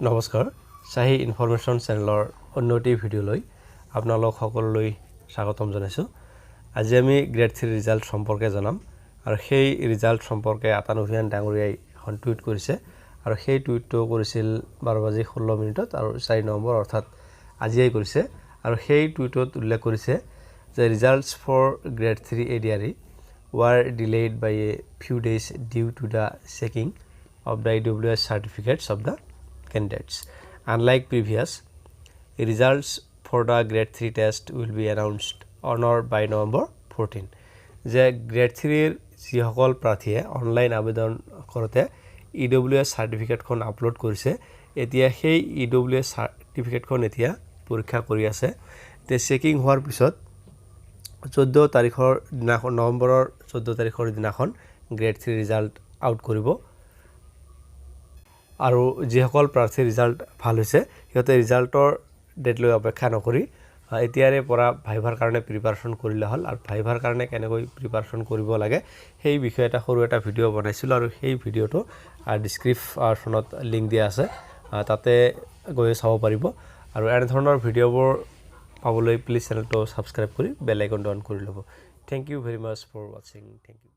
নমস্কাৰ, শ্বাহী ইনফৰমেশ্যন চেনেলৰ অন্য এটি ভিডিঅ'লৈ আপোনালোক সকলোলৈ স্বাগতম জনাইছোঁ। আজি আমি গ্ৰেড থ্ৰী ৰিজাল্ট সম্পৰ্কে জনাম আৰু সেই ৰিজাল্ট সম্পৰ্কে আতান অভিযান ডাঙৰীয়াই এখন টুইট কৰিছে আৰু সেই টুইটটো কৰিছিল 12 বাজি 16 মিনিটত আৰু 4 নৱেম্বৰ, অৰ্থাৎ আজিয়েই কৰিছে। আৰু সেই টুইটত উল্লেখ কৰিছে যে "Results for Grade 3 ADRE were delayed by a few days due to the checking of the EWS certificates of the candidates. Unlike previous, results for the Grade 3 test will be announced on or by November 14." যে grade থ্ৰীৰ যিসকল প্ৰাৰ্থীয়ে online আবেদন কৰোঁতে EW S চাৰ্টিফিকেটখন upload কৰিছে, এতিয়া সেই EW S চাৰ্টিফিকেটখন এতিয়া পৰীক্ষা কৰি আছে। এতিয়া চেকিং হোৱাৰ পিছত 14 তাৰিখৰ দিনাখন, নৱেম্বৰৰ 14 তাৰিখৰ দিনাখন গ্ৰেড থ্ৰী ৰিজাল্ট আউট কৰিব। আৰু যিসকল প্ৰাৰ্থীৰ ৰিজাল্ট ভাল হৈছে, সিহঁতে ৰিজাল্টৰ ডেট লৈ অপেক্ষা নকৰি এতিয়াৰে পৰা ভাইভাৰ কাৰণে প্ৰিপাৰেশ্যন কৰিলে হ'ল। আৰু ভাইভাৰ কাৰণে কেনেকৈ প্ৰিপাৰেশ্যন কৰিব লাগে, সেই বিষয়ে এটা সৰু এটা ভিডিঅ' বনাইছিলোঁ আৰু সেই ভিডিঅ'টো ডিছক্ৰিপশ্যনত লিংক দিয়া আছে, তাতে গৈ চাব পাৰিব। আৰু এনেধৰণৰ ভিডিঅ'বোৰ পাবলৈ প্লিজ চেনেলটো ছাবস্ক্ৰাইব কৰি বেল আইকনটো অন কৰি ল'ব। Thank you very much for watching. Thank you.